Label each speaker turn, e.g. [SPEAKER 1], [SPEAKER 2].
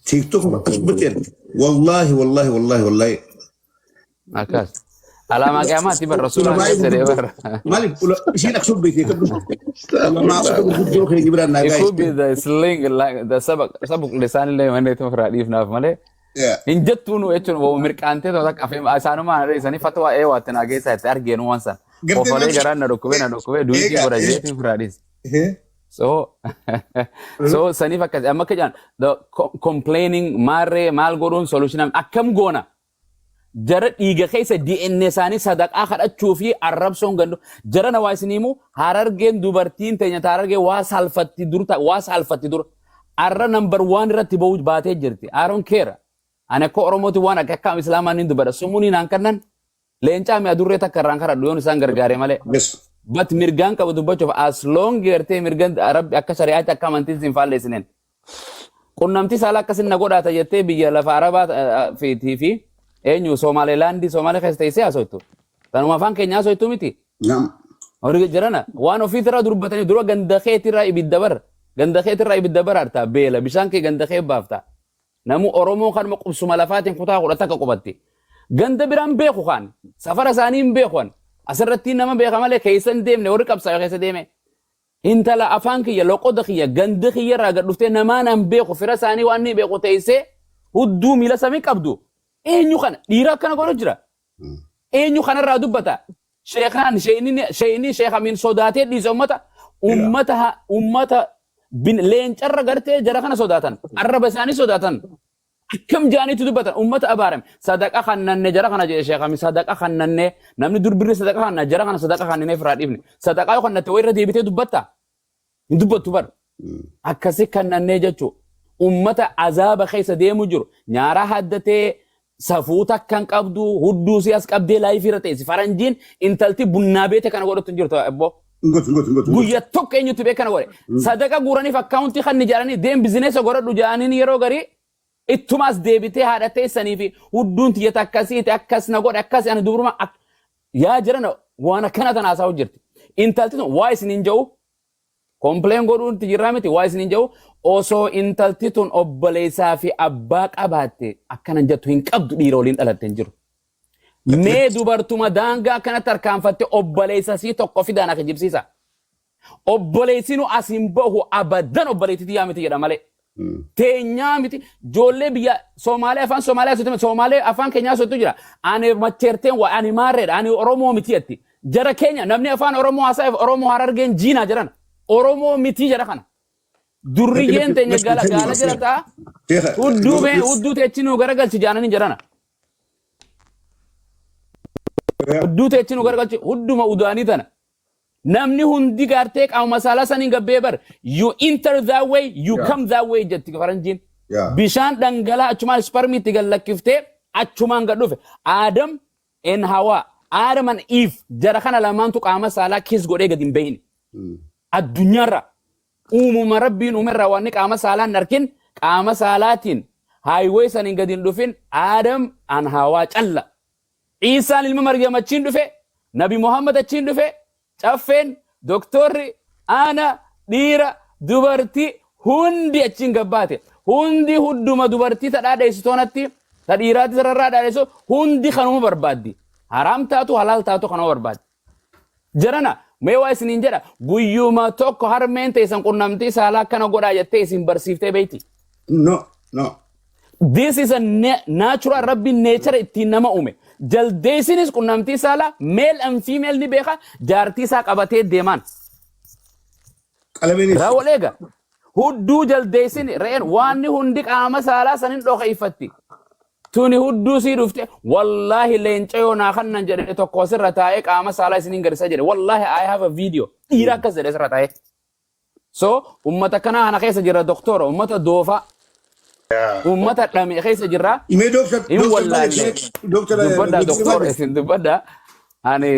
[SPEAKER 1] TikTok akkasumatti erge. Wallaahi wallaahi wallaahi wallaahi.
[SPEAKER 2] Akkas. Alaamaa qiyaamaatti bar rasuulaan
[SPEAKER 1] Ulamaa'ii
[SPEAKER 2] akkas jedhee
[SPEAKER 1] gurguddoo
[SPEAKER 2] bar.
[SPEAKER 1] maaliif isiin akkasuma beekte kan dhufu ulamaa'ota gurguddoo keenya biraan naa
[SPEAKER 2] It
[SPEAKER 1] gaa'e.
[SPEAKER 2] could be the sling like the sabaq sabuq lisaan illee manni itti ofirraa dhiifnaaf malee.
[SPEAKER 1] Yeah.
[SPEAKER 2] Hin jettuu nu jechuun waa mirqaantee ta'u takka afee isaanumaa isaanii fatwaa ee waatti naa geessaa itti argeenu waan san.
[SPEAKER 1] Gartee
[SPEAKER 2] Ofalee
[SPEAKER 1] maal
[SPEAKER 2] garaan na dhukkubee na dhukkubee duutii
[SPEAKER 1] eegaa
[SPEAKER 2] godha jeetiin ofirraa dhiise. So saniif akkas amma akka jedhan the complaining maarree maal godhuun solution akkam goona jara dhiiga keessa DNA isaanii sadaqaa kadhachuu fi arrabsoon gandu jara na waa isin himu. Harargeen dubartiin teenya ta Harargee waa saalfatti dur waa saalfatti dur arra number one irratti ba'uu baatee jirti. I don't care. Ani akka Oromooti waan akka akka Islaamaa nin dubbadha. Sumuun naan kannan leencaa mi adurree takka irraan kadhadhu yoon isaan gargaare malee. But mirgaan qabu dubbachuuf as long gartee mirgan Rabbi akka shari'aatti akka amantiin sin faalleessineen. Qunnamtii saalaa akkasin na godhaata jettee biyya lafa Arabaa fiitii fi eenyu Somaalilaandii Somaalee keessa teessee haasoftu. Tanuma afaan keenya haasoftu miti.
[SPEAKER 1] Naam.
[SPEAKER 2] Horii jirana waan ofiitirraa dubbatanii dura ganda keetirraa ibidda bar ganda keetirraa ibidda baraarta beela bishaan kee ganda kee baafta. Namu Oromoo kanuma qubsuma lafaatiin kutaa 10 takka qubatti. Ganda biraan beeku kaan safara isaanii hin beeku. Asirratti nama beeka malee keessa hin deemne warri qabsaa'e keessa deeme. Intala afaan kiyya, loqoda kiyya, ganda kiyya irraa gad dhuftee namaan an beeku, fira isaanii waan inni beeku teessee hudduu miila samii qabdu. Eenyu kana dhiira akkana godhu jira? Eenyu kanarraa dubbata? Sheekaan sheeyni sheekamiin sodaatee dhiise ummata leencarra gartee jara kana sodaatan, arraba isaanii sodaatan. Akkam jaaniitu dubbatan ummata abaarame. Sadaqa kannanne jara kana jedhe sheekami, sadaqa kannanne. Namni durbirri sadaqa kanna jara kana sadaqa kannine firaa dhiifne. Sadaqaa yoo kannatte wayirra deebitee dubbatta hin dubbattu bar. Akkasi kannannee jechuu ummata azaaba keessa deemu jiru nyaaraa haddatee safuu takkan qabdu hudduu si as qabdee live irra teessi. Faranjiin intalti bunnaa beete kana godhatu hin jirtu abbo.
[SPEAKER 1] Ngotu ngotu ngotu.
[SPEAKER 2] Guyya tokko eenyutti beekana godhe? Sadaqa guuraniif akkaawuntii kan ijaaranii deem business godhadhu jedhaniin yeroo garii ittumaas deebitee haadha teessanii fi hudduun tiyyata akkasiiti akkas na godhe akkas ani dubruma yaa jiran waan akkana tana haasa'u jirti. Intalti tun waa isin hin jedhu complain godhuun jirraa miti. Waa isin hin jedhu, osoo intalti tun obboleessaa fi abbaa qabaatte akkana hin jettu. Hin qabdu, dhiira waliin dhalatte hin jiru. Mee dubartuma daangaa akkanatti harkaanfatte obboleessa sii tokko fidaan akka jibsiisa. Obboleessinu as hin bahu abadan, obboleettitii yaa miti jedha malee. Teenyaa miti ijoollee biyya Somaalee afaan Somaalee asootu Somaalee afaan keenyaa asootu jira. Ani macheerteen waa ani maarreedha, ani Oromoo miti jetti. Jara keenya namni afaan Oromoo haasa'eef Oromoo Harargeen jiinaa jedhan. Oromoo miti jedha kana. Durriyyeen teenya gaala gaala jira ta'a. Hudduu bee hudduu teechinuu garagalchi jaananii jedhana. Hudduu teechinuu garagalchi hudduma udaanii tana. Namni hundi gartee qaama saalaa saniin gabbee bar. You enter that way, you come that way jetti faranjiin. Bishaan dhangala'aa achumaan spermii itti gad lakkiftee achumaan gad dhufe. Adam and Hawa, Adam and Eve, jara kana lamaantu qaama saalaa kiss godhee gad hin bahine. Addunyaarra uumama Rabbiin uumerraa waan qaama saalaa hin arkin, qaama saalaatiin highway saniin gad hin dhufin Adam and Hawa calla. Iisaan ilma Maryam achiin dhufe, Nabi Muhammad achiin dhufe, caffeen, doktorri, ana, dhiira, dubartii hundi achiin gabbaate. Hundi hudduma dubartii ta dhaadheessitoonatti, ta dhiiraatti sararraa dhaadheessu hundi kanuma barbaaddi. Haraam taatu halaal taatu kanuma barbaaddi. Jarana mee waa isiniin jedha, guyyuma tokko harmeen teessan qunnamtii saalaa akkana godhaa jettee isin barsiiftee beeyti?
[SPEAKER 1] No, no.
[SPEAKER 2] This is a natural Rabbiin nature ittiin nama uume. Jaldeessinis qunnamtii saalaa male and female ni beeka, jaartii isaa qabatee deemaan.
[SPEAKER 1] Qalameenis.
[SPEAKER 2] Raawwal eega. Hudduu jaldeessin re'een waanni hundi qaama saalaa sanin dhokeeffatti. Tuni hudduu sii dhufte wallaahi leenca yoo naa kannan jedhe tokko asirra taa'ee qaama saalaa isiniin garisa jedhe. Wallaahi I have a video. Dhiira akkas jedhe asirra taa'ee. So ummata kanaa kana keessa jira doktora, ummata doofaa, ummata dhame keessa jira.
[SPEAKER 1] Mee dooktar
[SPEAKER 2] Hin wallaalle.
[SPEAKER 1] Dooktar
[SPEAKER 2] Dubbadha doktor, isin dubbadha. Ani